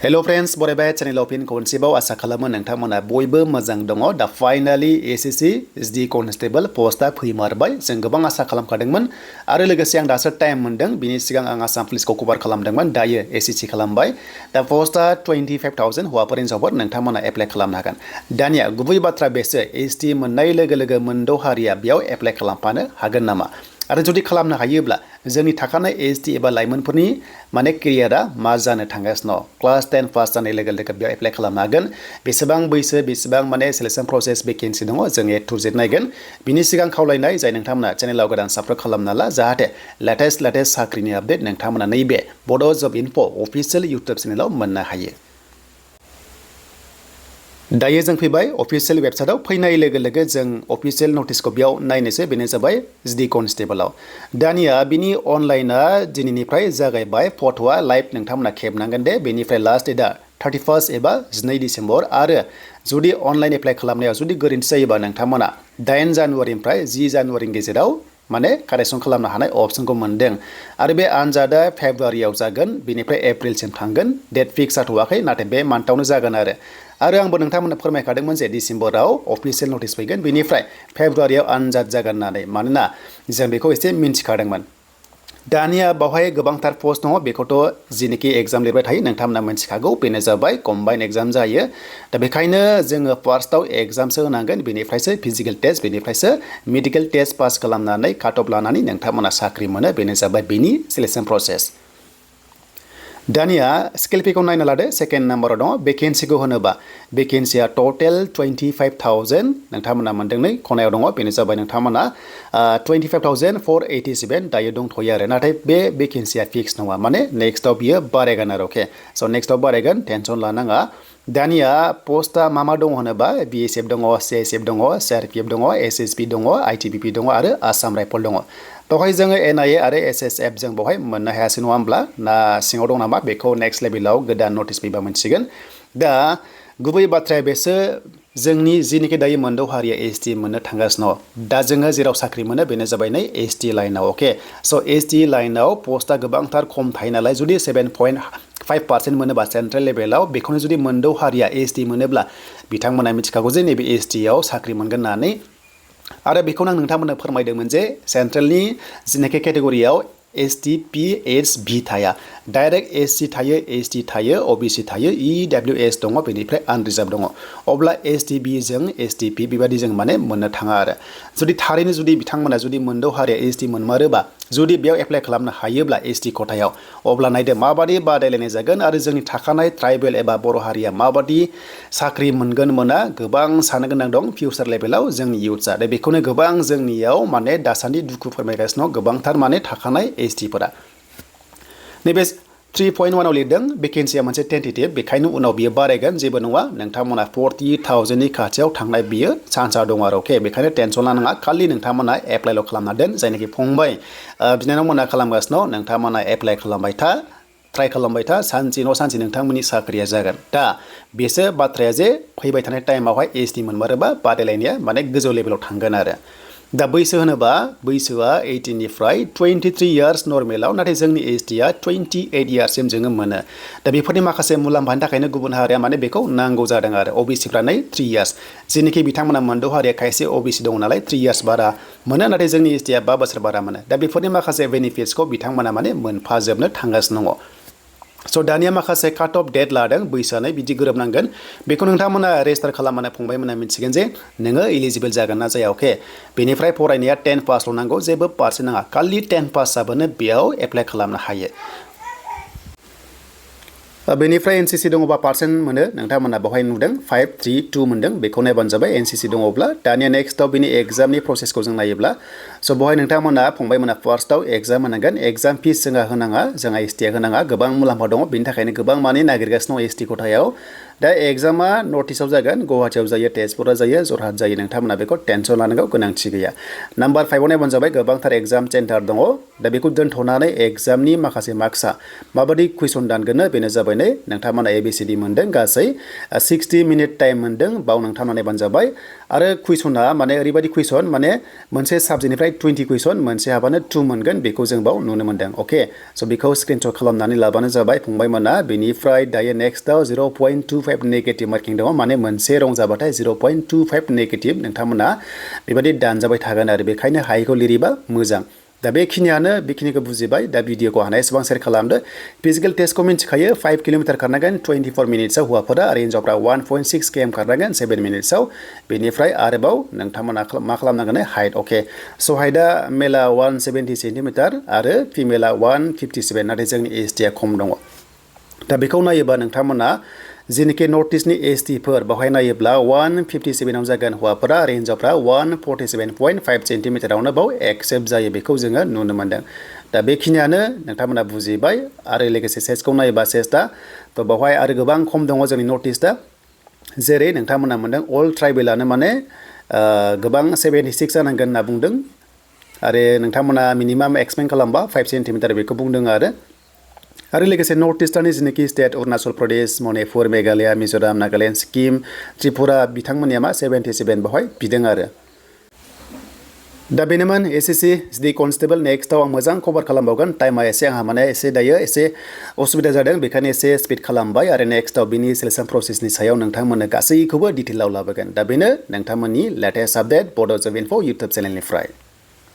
Hello friends, Bodo channel pin Constable asa खालामो नोंथांमोना बयबो मोजां दङ दा फाइनाली SSC SD Constable पोस्टआ फैमारबाय जों गोबां आसा खालामखादोंमोन आरो लोगोसे आं दासो टाइम मोनदों बिनि सिगां आं आसाम पुलिसखौ कभार खालामदोंमोन दायो SSC खालामबाय दा पोस्टआ 25,000 हौवाफोर हिनजावफोर नोंथांमोना एप्लाइ खालामनो हागोन दानिया गुबै बाथ्रा बेसो SD मोननाय लोगो लोगो मोनद' हारिया बेयाव एप्लाइ खालामफानो हागोन नामा आरो जुदि खालामनो हायोब्ला जोंनि थाखानाय SD एबा लाइमोनफोरनि माने केरियारा मा जानो थांगासिनो क्लास 10 पास जानाय लोगो लोगो बेयाव एप्लाइ खालामनो हागोन बेसेबां बैसो बेसेबां माने सिलेक्शन प्रसेस भेकेन्सि दङ जों A to Z नायगोन बिनि सिगां खावलायनाय जाय नोंथांमोना चेनेलाव गोदान साबस्क्राइब खालामना ला जाहाथे लेटेस्ट साख्रिनि आपडेट नोंथांमोना नैबे बड' जब इनफो अफिशियेल इउटुब चेनेलाव मोननो हायो दायो जों फैबाय अफिशियेल वेबसाइटआव फैनाय लोगो लोगो जों अफिशियेल नटिसखौ बेयाव नायनोसै बेनो जाबाय SD कनस्टेबलआव दानिया बिनि अनलाइना दिनैनिफ्राय जागायबाय फट'आ लाइभ नोंथांमोना खेबनांगोन दे बेनिफ्राय लास्ट डेटआ 31 एबा 2 डिसेम्बर आरो जुदि अनलाइन एप्लाइ खालामनायाव जुदि गोरोन्थि जायोबा नोंथांमोना 8 जानुवारिनिफ्राय 10 जानुवारिनि गेजेराव माने कारेक्सन खालामनो हानाय अपसनखौ मोनदों आरो बे आनजादा फेब्रुवारियाव जागोन बेनिफ्राय एप्रिलसिम थांगोन डेट फिक्स जाथ'वाखै नाथाय बे मान्थआवनो जागोन आरो आंबो नोंथांमोननो फोरमायखादोंमोन जे डिसेम्बराव अफिशियेल नटिस फैगोन बेनिफ्राय फेब्रुवारियाव आनजाद जागोन होननानै मानोना जों बेखौ एसे मिन्थिखादोंमोन दानिया बावहाय गोबांथार पोस्ट दङ बेखौथ' जिनोखि एग्जाम लिरबाय थायो नोंथांमोना मिन्थिखागौ बेनो जाबाय कम्बाइन एग्जाम जायो दा बेखायनो जोङो फार्स्टआव एग्जामसो होनांगोन बेनिफ्रायसो फिजिकेल टेस्ट बेनिफ्रायसो मेडिकेल टेस्ट पास खालामनानै काट अफ लानानै नोंथांमोना साख्रि मोनो बेनो जाबाय बेनि सिलेक्शन प्रसेस दानिया स्केल पेखौ नायना लादो सेकेन्ड नाम्बाराव दङ भेकेन्सिखौ होनोबा भेकेन्सिया टटेल 25,000 नोंथांमोना मोनदों नै खनायाव दङ बेनो जाबाय नोंथांमोना 25,487 दायो दंथ'यो आरो नाथाय बे भेकेन्सिया फिक्स नङा माने नेक्स्टआव बियो बारायगोन आरो अके स' नेक्स्टआव बारायगोन टेनसन लानाङा दानिया पोस्टआ मा दङ होनोबा BSF दङ CSF दङ CRPF दङ SSB दङ ITBP दङ आरो आसाम राइफल दङ बेवहाय जोङो NIA आरो SSF जों बेवहाय मोननो हायासै नङा होमब्ला ना सिङाव दं नामा बेखौ नेक्स्ट लेभेलाव गोदान नटिस फैबा मोनसिगोन दा गुबै बाथ्राया बेसो जोंनि जिनिखि दायो मोनद' हारिया SD मोननो थांगासिनो दा जोङो जेराव साख्रि मोनो बेनो जाबाय नै SD लाइनाव अके स' SD लाइनाव पोस्टआ गोबांथार खम थायो नालाय जुदि 7.5% मोनोबा सेन्ट्रेल लेभेलाव बेखौनो जुदि मोनद' हारिया SD मोनोब्ला बिथांमोना मिथिखागौ जे नैबे SD आव साख्रि मोनगोन होननानै आरो बेखौनो आं नोंथांमोननो फोरमायदोंमोन जे सेन्ट्रेलनि जिनाखि केटेगरियाव ST PHB थाया डाइरेक्ट SC थायो SD थायो OBC थायो EWS दङ बेनिफ्राय आनरिजार्भ दङ अब्ला STB जों STP बेबायदि जों माने मोननो थाङा आरो जुदि थारैनो जुदि बिथांमोना जुदि मोनद' हारिया SD मोनमारोबा जुदि बेयाव एप्लाइ खालामनो हायोब्ला SD खथायाव अब्ला नायदो माबादि बादायलायनाय जागोन आरो जोंनि थाखानाय ट्राइबेल एबा बर' हारिया माबादि साख्रि मोनगोन मोना गोबां साननो गोनां दं फिउचार लेभेलाव जोंनि इयुथ्सआ दा बेखौनो गोबां जोंनियाव माने दासान्दि दुखु फोरमायगासिनो दं गोबांथार माने थाखानाय STफोरा नैबे 3.1 आव लिरदों भेकेन्सिया मोनसे टेन्टेटिभ बेखायनो उनाव बियो बारायगोन जेबो नङा नोंथांमोना 40,000नि खाथियाव थांनाय बियो चान्सआ दं आरो अके बेखायनो टेनसन लानाङा खालि नोंथांमोना एप्लाइल' खालामना दोन जायनाखि फंबाय बिनानावमोना खालामगासिनो नोंथांमोना एप्लाइ खालामबाय था ट्राइ खालामबाय था सानसे नोंथांमोननि साख्रिया जागोन दा बेसो बाथ्राया जे फैबाय थानाय टाइमावहाय SD मोनमारोबा बादायलायनाया माने गोजौ लेभेलाव थांगोन आरो दा बैसो होनोबा बैसोआ 18 निफ्राय 23 इयार्स नर्मेलाव नाथाय जोंनि SDआ 28 इयार्ससिम जोङो मोनो दा बेफोरनि माखासे मुलाम्फानि थाखायनो गुबुन हारिया माने बेखौ नांगौ जादों आरो OBCफ्रा नै 3 इयार्स जेनिखि बिथांमोना मोनद' हारिया खायसे OBC दङ नालाय 3 इयार्स बारा मोनो नाथाय जोंनि SDआ 5 बोसोर बारा मोनो दा बेफोरनि माखासे बेनिफिट्सखौ बिथांमोना माने मोनफाजोबनो थांगासिनो दङ स' दानिया माखासे काट अफ डेट लादों बैसोआनो बिदि गोरोबनांगोन बेखौ नोंथांमोना रेजिस्टार खालामनानै फंबायमोना मिथिगोन जे नोङो इलिजिबोल जागोन ना जाया अके बेनिफ्राय फरायनाया 10 पासल' नांगौ जेबो पार्सेन्ट नाङा खालि 10 पास जाबानो बेयाव एप्लाइ खालामनो हायो बेनिफ्राय NCC दङबा पार्सेन्ट मोनो नोंथांमोना बेवहाय नुदों 532 मोनदों बेखौ नायबानो जाबाय NCC दङब्ला दानिया नेक्स्टआव बिनि एग्जामनि प्रसेसखौ जों नायोब्ला स' बेवहाय नोंथांमोना फंबायमोना फार्स्टआव एग्जाम होनांगोन एग्जाम फिस जोंहा होनाङा जोंहा STआ होनाङा गोबां मुलाम्फा दङ बेनि थाखायनो गोबां माने नागिरगासिनो दङ ST खथायाव दा एग्जामा नर्थ इस्टआव जागोन गुवाहाटीआव जायो तेजपुराव जायो जरहाट जायो नोंथांमोना बेखौ टेनसन लानांगौ गोनांथि गैया नाम्बार 5आव नायबानो जाबाय गोबांथार एग्जाम सेन्टार दङ दा बेखौ दोनथ'नानै एग्जामनि माखासे मार्क्सआ माबायदि कुइसन दानगोन बेनो जाबाय नै नोंथांमोना ABCD मोनदों गासै 60 मिनिट टाइम मोनदों बाव नोंथांमोना नायबानो जाबाय आरो कुइसना माने ओरैबायदि कुइसन माने मोनसे साबजेक्टनिफ्राय 20 कुइसन मोनसे हाबानो 2 मोनगोन बेखौ जों बाव नुनो मोनदों अके स' बेखौ स्क्रिनशट खालामनानै लाबानो जाबाय फंबायमोना बेनिफ्राय दायो नेक्स्टआव 0.25 नेगेटिभ मार्किं दङ माने मोनसे रं जाबाथाय 0.25 नेगेटिभ नोंथांमोना बेबायदि दानजाबाय थागोन आरो बेखायनो हायैखौ लिरोबा मोजां दा बेखिनिखौ बुजिबाय दा भिडिअखौ हानाय एसेबां शेयार खालामदो फिजिकेल टेस्टखौ मिन्थिखायो 5 किल'मिटार खारनांगोन 24 मिनिट्सआव हौवाफोरा आरो हिन्जावफ्रा 1.6 km खारनांगोन 7 मिनिट्सआव बेनिफ्राय आरोबाव नोंथांमोना मा खालामनांगोन हाइट अके स' हाइटआ मेला 170 सेन्टिमिटार आरो फिमेला 157 नाथाय जोंनि ST आ खम दङ दा बेखौ नायोबा नोंथांमोना जेनिखि नर्थ इस्टनि STफोर बावहाय नायोब्ला 157आव जागोन हौवाफोरा आरो हिन्जावफ्रा 147.5 सेन्टिमिटारावनो बाव एक्सेप्ट जायो बेखौ जोङो नुनो मोनदों दा बेखिनियानो नोंथांमोना बुजिबाय आरो लोगोसे सेसखौ नायोबा सेसआ थ' बावहाय आरो गोबां खम दङ जोंनि नर्थ इस्टआ जेरै नोंथांमोना मोनदों अल ट्राइबेलानो माने गोबां 76 जानांगोन होनना बुंदों आरो नोंथांमोना मिनिमाम एक्सपेक्ट खालामबा 5 सेन्टिमिटार बेखौ बुंदों आरो लोगोसे नर्थ इस्टारनि जेनाखि स्टेट अरुणाचल प्रदेश मणिपुर मेघालया मिज'राम नागालेण्ड सिक्किम त्रिपुरा बिथांमोननिया मा 77 बावहाय बिदों आरो दा बेनोमोन SSC SD कनस्टेबल नेक्स्टआव आं मोजां कभार खालामबावगोन टाइमा एसे आंहा माने दायो एसे असुबिदा जादों बेखायनो एसे स्पिड खालामबाय आरो नेक्स्टआव बिनि सिलेक्सन प्रसेसनि सायाव नोंथांमोननो गासैखौबो डिटेलाव लाबोगोन दा बेनो नोंथांमोननि लेटेस्ट आपडेट बड' जब इनफो इउटुब चेनेलनिफ्राय